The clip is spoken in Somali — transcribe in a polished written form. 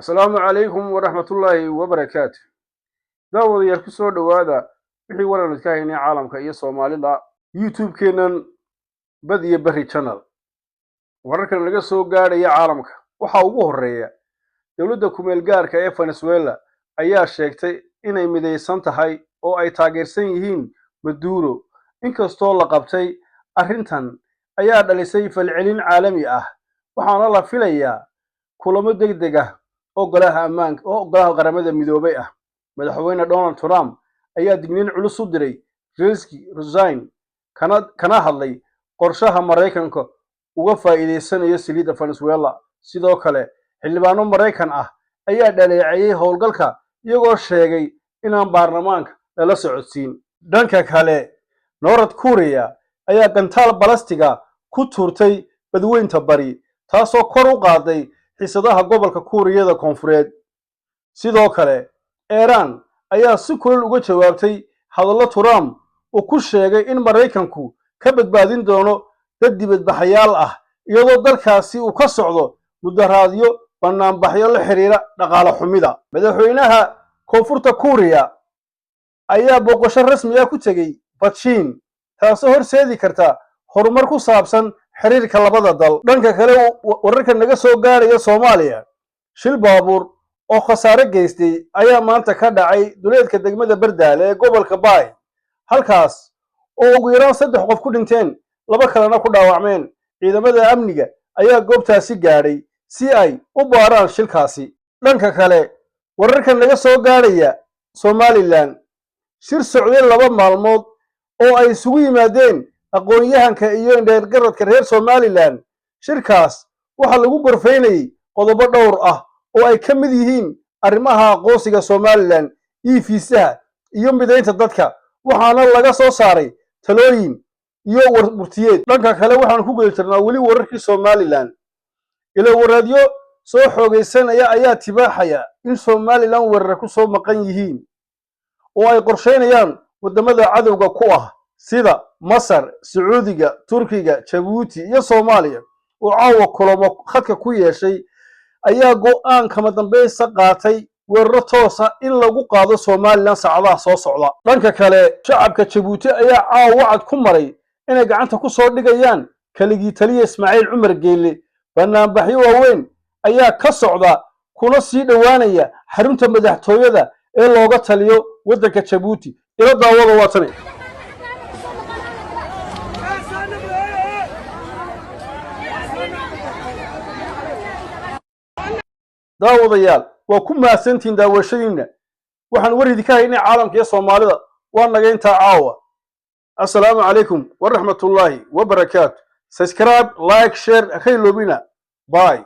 Asalaamu calaykum waraxmatullaahi wabarakaatu. Daawadayaal, ku soo dhowaada wixii waran ka haynay caalamka iyo Soomaalida, YouTube-keennan Bad iyo Berri Channel. Wararkan laga soo gaadhaya caalamka waxaa ugu horeeya: dowladda kumeel gaarka ee Venezuela ayaa sheegtay inay midaysan tahay oo ay taageersan yihiin Maduro inkastoo la qabtay. Arrintan ayaa dhalisay falcelin caalami ah, waxaana la filayaa kulamo degdeg ah oo golaha ammaanka oo golaha Qaramada Midoobay ah. Madaxweyne Donald Trump ayaa digniin culus u diray Zelensky resign, kana hadlay qorshaha Maraykanka uga faa'iidaysanayo saliidda Venezuela. Sidoo kale, xildhibaano Maraykan ah ayaa dhaleeceeyey howlgalka, iyagoo sheegay inaan baarlamaanka lala socodsiin. Dhanka kale, North Korea ayaa gantaal balastiga ku tuurtay Badweynta Bari, taasoo kor u qaaday xiisadaha gobolka Kuuriyada Koonfureed. Sidoo kale, Iiraan ayaa si kulul uga jawaabtay hadallo Trump uu ku sheegay in Maraykanku ka badbaadin doono dad dibadbaxayaal ah, iyadoo dalkaasi uu ka socdo mudaharaadyo, banaanbaxyo la xiriira dhaqaale xumida. Madaxweynaha Koonfurta Kuuriya ayaa booqasho rasmi ah ku tegey Beijing, taasoo horseedi karta horumar ku saabsan xiriirka labada dal. Dhanka kale, wararka naga soo gaaraya Soomaaliya: shil baabuur oo khasaare geystay ayaa maanta ka dhacay duleedka degmada Bardaale ee gobolka Baay, halkaas oo ugu yaraan saddex qof ku dhinteen, laba kalena ku dhaawacmeen. Ciidamada amniga ayaa goobtaasi gaadhay si ay u baaraan shilkaasi. Dhanka kale, wararka naga soo gaadhaya Somaliland: shir socday 2 maalmood oo ay isugu yimaadeen aqoon-yahanka iyo indheergaradka reer Somaliland. Shirkaas waxaa lagu gorfaynayey qodobo dhowr ah oo ay ka mid yihiin arrimaha aqoonsiga Somaliland iyo fiisaha iyo midaynta dadka, waxaana laga soo saaray talooyin iyo warmurtiyeed. Dhanka kale, waxaan ku guda jirnaa weli wararkii Somaliland. Ilo wareedyo soo xoogaysanaya ayaa tibaaxaya in Somaliland weerar ku soo maqan yihiin oo ay qorshaynayaan waddamada cadowga ku ah, sida Masar, Sacuudiga, Turkiga, Jabuuti iyo Soomaaliya, oo caawa kulamo khadka ku yeeshay ayaa go'aan kama dambaysa qaatay weeraro toosa in lagu qaado Somaliland saacadaha soo socda. Dhanka kale, shacabka Jabuuti ayaa caawa wacad ku maray inay gacanta ku soo dhigayaan keligii taliya Ismaaciil Cumar Geelle. Banaanbaxyo waaweyn ayaa ka socda kuna sii dhowaanaya xarunta madaxtooyada ee looga taliyo waddanka Jabuuti. Ilo daawada waa tani. Daawadayaal, waa ku mahadsantihiin daawashadiinna. Waxaan war idinka haynay caalamka iyo Soomaalida. Waa naga intaa caawa. Assalaamu calaykum waraxmatullaahi wabarakaatu. Subscribe, like, share ha ka iloobina. Bye.